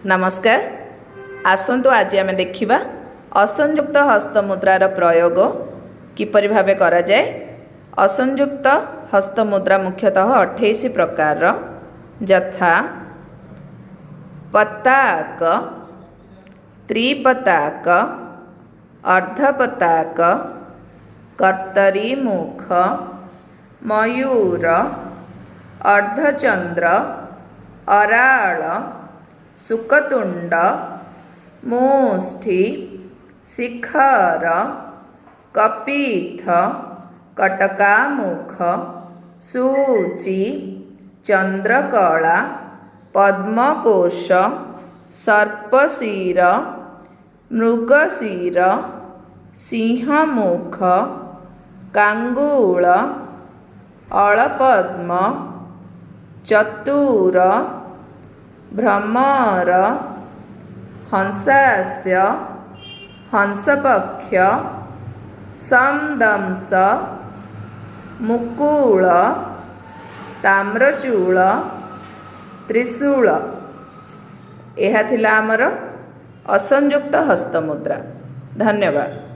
ନମସ୍କାର। ଆସନ୍ତୁ, ଆଜି ଆମେ ଦେଖିବା ଅସଂଯୁକ୍ତ ହସ୍ତମୁଦ୍ରାର ପ୍ରୟୋଗ କିପରି ଭାବେ କରାଯାଏ। ଅସଂଯୁକ୍ତ ହସ୍ତମୁଦ୍ରା ମୁଖ୍ୟତଃ 28 ପ୍ରକାରର, ଯଥା ପତାକ, ତ୍ରିପତାକ, ଅର୍ଦ୍ଧପତାକ, କର୍ତ୍ତରୀ ମୁଖ, ମୟୂର, ଅର୍ଦ୍ଧଚନ୍ଦ୍ର, ଅରାଳ, ଶୁକତୁଣ୍ଡ, ମୁଷ୍ଟି, ଶିଖର, କପିଥ, କଟକାମୁଖ, ସୂଚି, ଚନ୍ଦ୍ରକଳା, ପଦ୍ମକୋଷ, ସର୍ପଶିର, ମୃଗଶିର, ସିଂହମୁଖ, କାଙ୍ଗୁଳ, ଅଳପଦ୍ମ, ଚତୁର, ଭ୍ରମର, ହଂସାସ୍ୟ, ହଂସପକ୍ଷ, ସଂଦଂଶ, ମୁକୁଳ, ତାମ୍ରଚୂଳ, ତ୍ରିଶୂଳ। ଏହା ଥିଲା ଆମର ଅସଂଯୁକ୍ତ ହସ୍ତମୁଦ୍ରା। ଧନ୍ୟବାଦ।